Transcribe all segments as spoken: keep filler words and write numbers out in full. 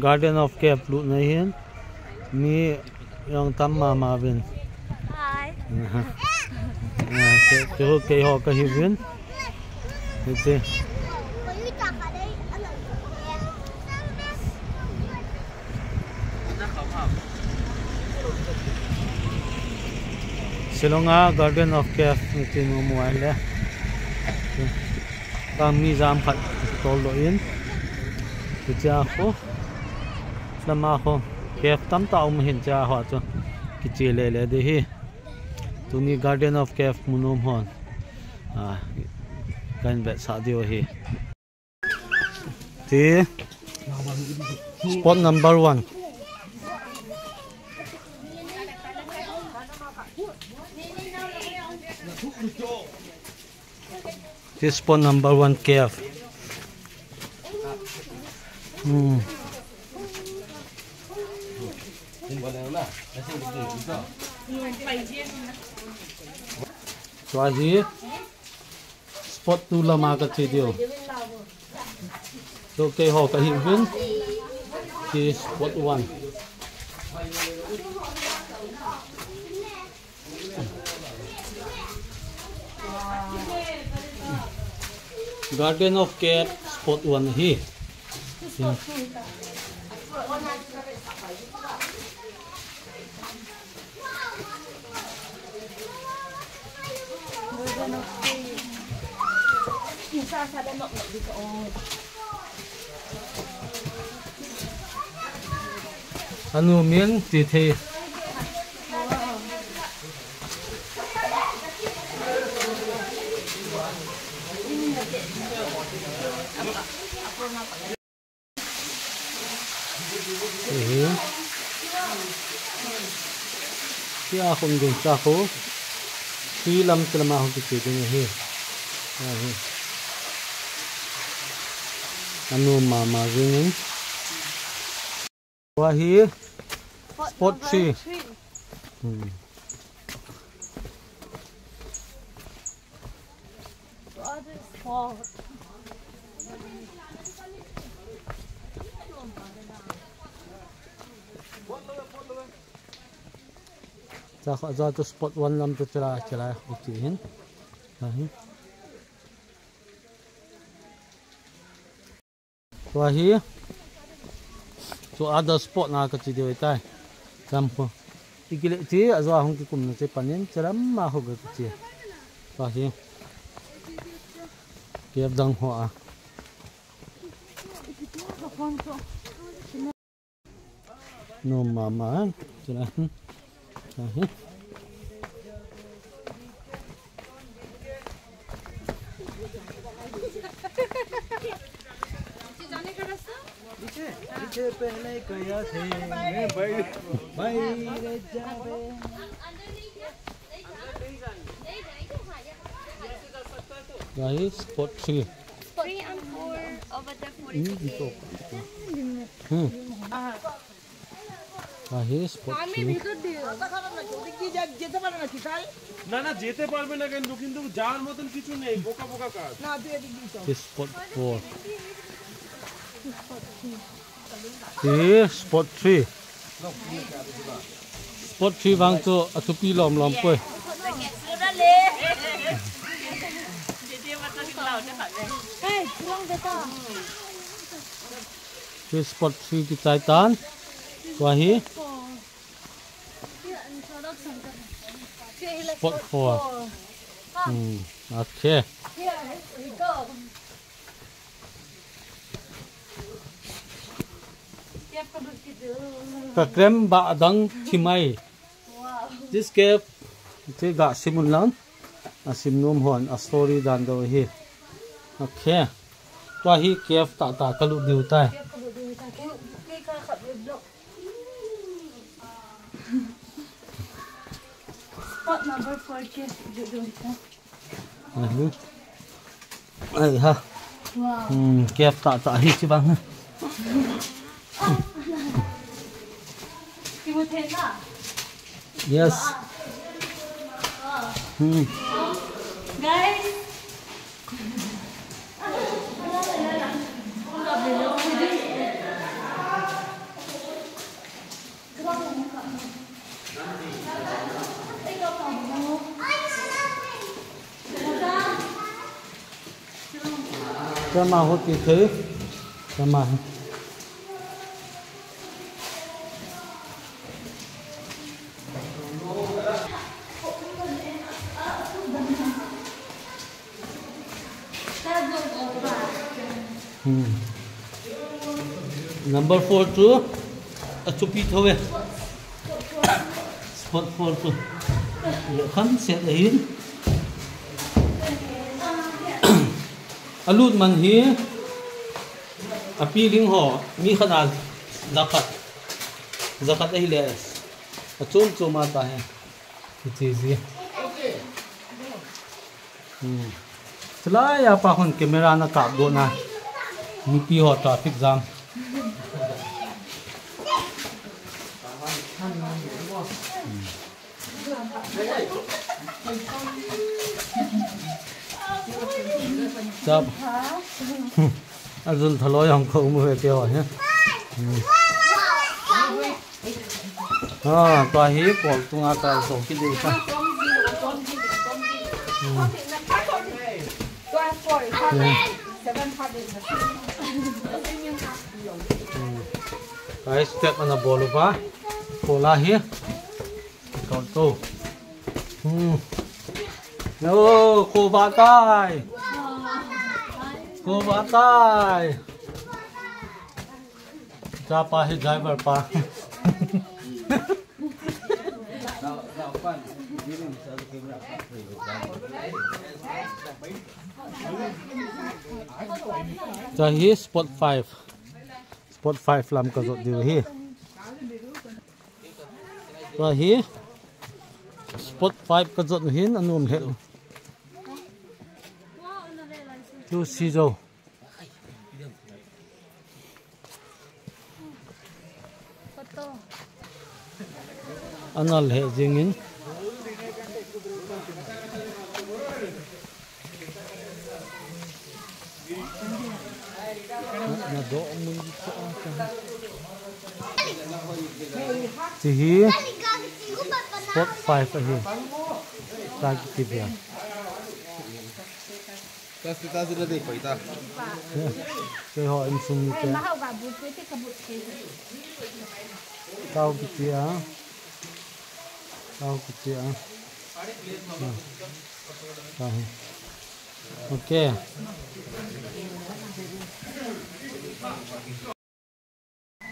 Garden of Cave lutna hin mi jong tam mama uvin. Hi. Ah, ke, ke, keiho kahiuvin. Hiche. Shillong a Garden of Cave hiche nom u ahile. Ka mi jam khat tol lou in. Hiche a khu. Lama khu cave tamtah um hin, chua hoa chu kiche lele ding ahi. Tuni Garden of Cave mu nom hon, ah, kahin vetsah diu ahi. Ti spot number one. This spot number one cave. Hmm. Tua hi spot two lama kache diu. Tua keiho kahiuvin. This spot one. Garden of Cave spot one ahi. Anu min ti thei. Ehe. Tia khum ding cha khu. Three lam, three lam a hung kiche ding ahi. Ahi. Anom mama jingin. Tua hi spot three. Hmm. Cha kha ja tu spot one lam tu chila chila uti hin. Ahi. Tua hi. Chu other spot na kache diu ahitai. Cham khu. Ikile chi, ajou a hung kikumna chu panin, charam ma ho kache. Tua hi. Cave dang ho a. Nom mama, chula. Ahi. पीछे, पीछे पहले गया थे मैं भाई, भाई रे जावे। Guys, spot three. Three and four over there, four is okay. Hmm. Ahi, spot three. ভিতর দিয়ে। যেতে পারে না কি তাই? না, না, যেতে পারবে না কেন? কিন্তু যাওয়ার মতন কিছু নেই, বোকা বোকা কাজ। না, তুই এদিক দিয়ে চল। This spot four. This spot three. Spot three vang chu athupi lom lom poi. Hey, pulang beta. This spot three kichai tan. Tua hi. Spot four. Hmm, okay. Ka klem ba adang thimai. This cave, ti ga simun lang. Asim nom hon, a story dan do hi. Okay. Tua hi cave tah tah kalut diu tai. Spot number four ke, dudun ka. Mhm. Ai ha. Wow. Hmm, cave tah tah hi chi bang. Kimu thei na? Yes. Wow. Hmm. Guys. Kama ho ti thei. Kama. Hmm. Number four chu achupi thou ve. Spot four chu. Khan set ahin. Alut man hi api ling ho mi khat a jakhat. Jakhat ahile. Achom chom a ta he. Hiche ji. Hmm. Chulai a pa khun camera na kap doh na. Mipi ho traffic jam. Hmm. Chap. Ajun thaloi jong ko mu ve ke ho he. Hmm. Ah, tua hi kol tunga ta so ki dei ta. Hmm. Hmm. Tua hi step ana bol uva. Kol a hi. Kol to. Hmm. Yo, ko ba tai. Ko ba tai. Chapa hi driver pa. Tua hi spot five. Spot five lam ka jot diu hi. Tua hi spot five ka jot hin anom lheh. Tu si jo. Ana lheh jingin. Na, na do mun sa ka. Hiche hi spot five ahi. Ta kiti bia. Kas tu ta zira de koi ta. Keiho insung mite. Tao kiti a. Tao kiti a. Tao. Okay.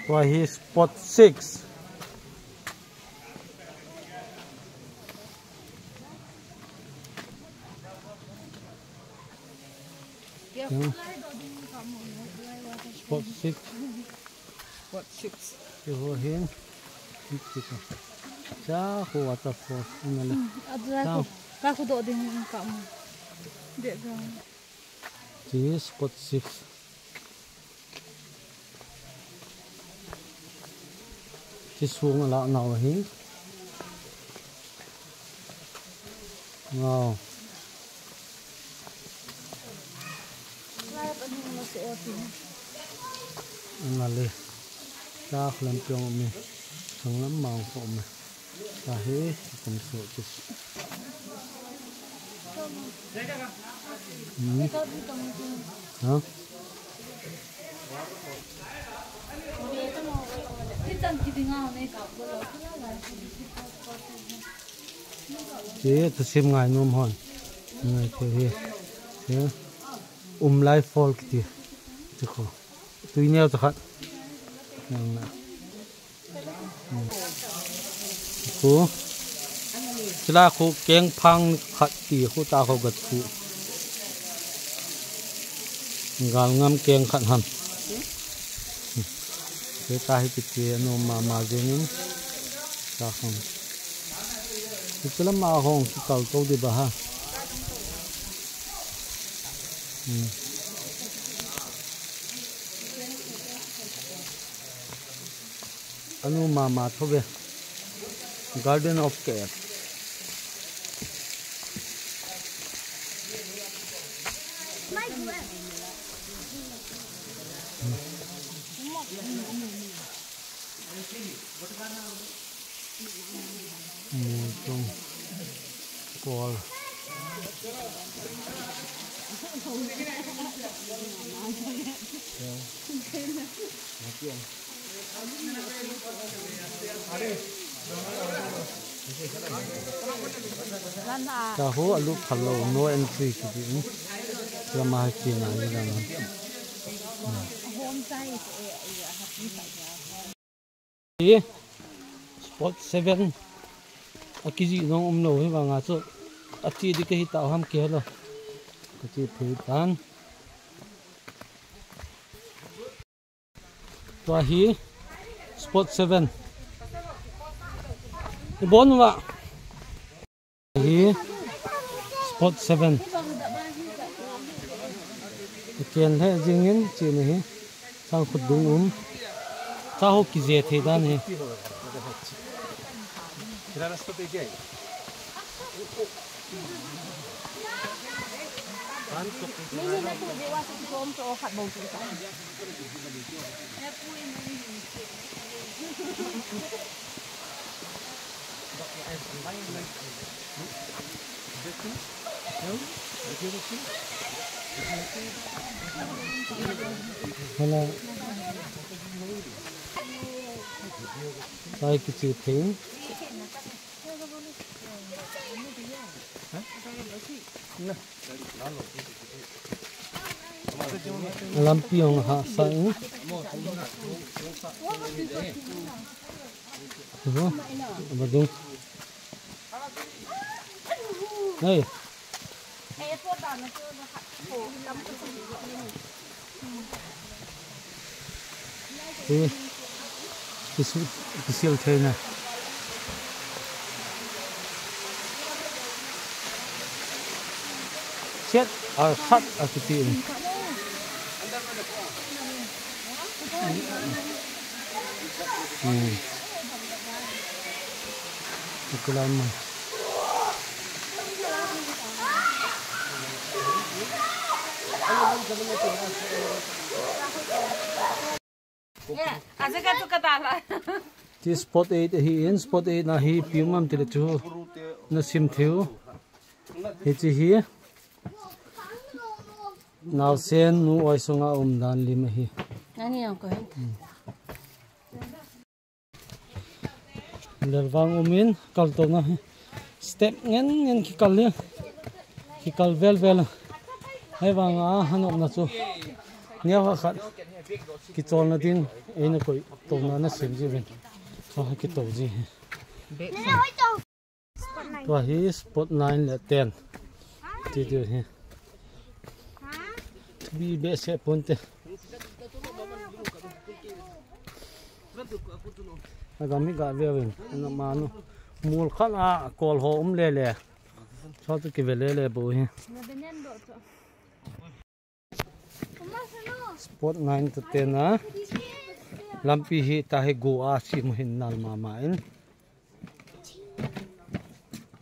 Tua hi spot six. Spot six. Spot six. Keiho hin. Cha ko waterfall. Ina le. Adra ko. Ka ko do ding ka mo. De ga. This spot six. Hiche sunga lah nau ahi. Wow. Nga le. Cha khulam piong mi. Sanglam mang ko mi. Tahi, kum so chis. Hmm. Ha? Che, thusim ngai nom hon. Ngai che hi. Che. Umlai Fall kiti. Che kho. Tui neo cha khat. Nang na. Khu. Chila khu keng phang khat ti khu ta khu gat khu. Gal ngam keng khat ham. Kei ta hi kiti anom mama jengin. Ta khong. Kiti lama hong kikal to di ba ha. Hmm. Anom mama tho ve. Garden of Care. Mutung. Pawl. Taho alu phalo no entry kiti. Lama kina ni lama. Hi, spot seven. Akiji nong umlou hi vanga chu. Achi di kahi tao ham kihelo. Kachi phei tan. Tua hi spot seven. Ibon va. Hi spot seven. Ken le jingin chini hi. Sang khut dung um. Taho kije thei dan hi. Hello. Sai kichi thing. Lampi hung hahsa in. Abo, abo dung. Hey. Hi, kisil, kisil thei na. Siat, a, sat, a, kiti. Hmm. Ikulam mo. Ti spot eight ahi in, spot eight na hi ipi um am tile chu na sim thei u. Hichi hi. Naosen nu oi sunga um dan lim ahi. Ani ang ko hin. Lervang umin, kal to na hi. Step ngen ngen kikal hi. Kikal vel vel. Hei vang a, han um na chu. Nia ha khat. Kichol na ding, ei na koi, to na na sem ji ven. Tua ha kito ji hi. Tua hi spot nine le ten. Ti ti hi. Bi be se pon te. Agam hi ga ve ven. Ana manu. Mul khat a kol ho um le le. Chua tu ki ve le le bo hi. Spot nine to ten a. Lampi hi ta hi go a si mu hin nal mama in.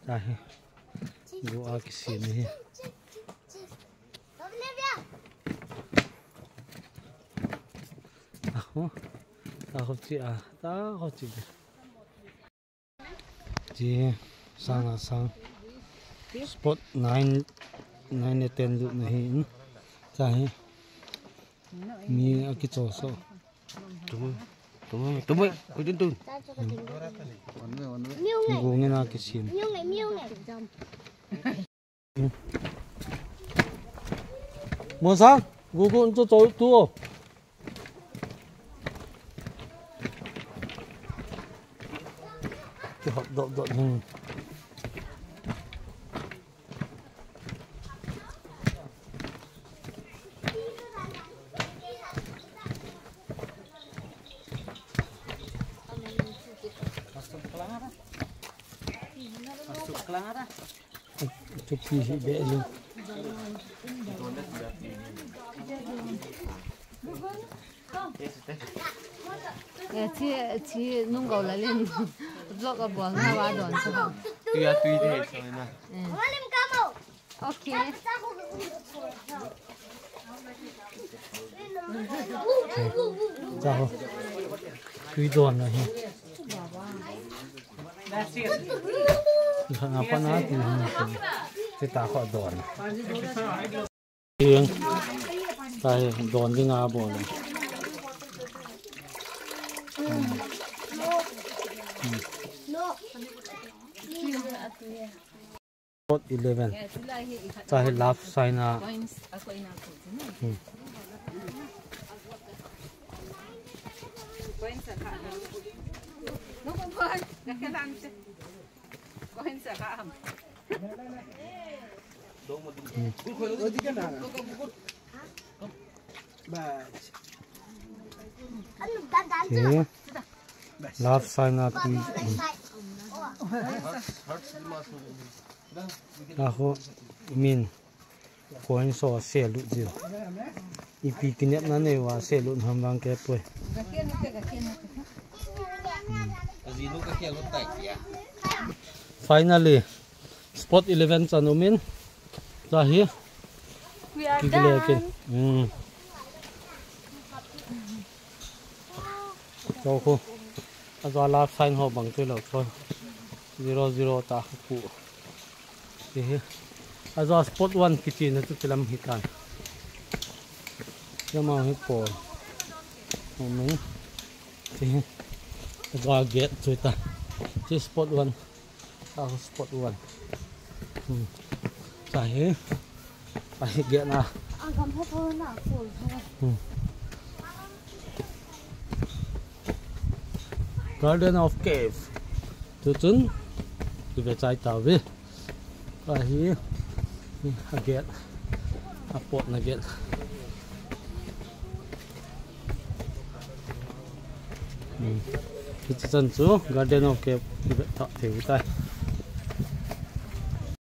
Ta hi. Go a ki si mu hi. Aho. Ta ho chi a. Ta ho chi. Chi sang a sang. Spot nine, nine le ten lut na hi in. Cha hi. Mi a kichol so. Tumui, tumui, tumui, kutin tun. Gung in a kisim. Monsang, gugu ntu to tu. Ki hot dot dot hin. Masuk kelang ada. Masuk kelang ada. Chupi hi be jing. Eh, chi, chi nung gau la len. Vlog a bol na va don chu ha. Tui a tui de so na. Eh. Okay. Cha ho. Tui don na hi. Lhana pana ti hin. Ti ta kho don. Hieng. Tahi, don ding a bol. Hmm. Hmm. Spot eleven. Tahi love sign a. Hmm. Okay. Love sign a tui. Aho min. Coin so selut diu. Ipi kinepna nei uva selut ham vang kei poi. Finally, spot eleven chan um in. Tahi. We are done. Hmm. Cho khu. Ajo love sign ho bang chu lou choi. Zero zero ta khu. Hihi. Ajo spot one kiti na chu kilam hi tai. Lama hi po. Amen. Hihi. Ajo gate chu ta. Hihi spot one. Tahi spot one. Hmm. Tahi. Tahi gate na. Hmm. Garden of Cave. Tuchun. Ive chai tave. Tahi. A gate. A pot na gate. Hmm. Hichi chan chu Garden of Cave ive ta thei tai.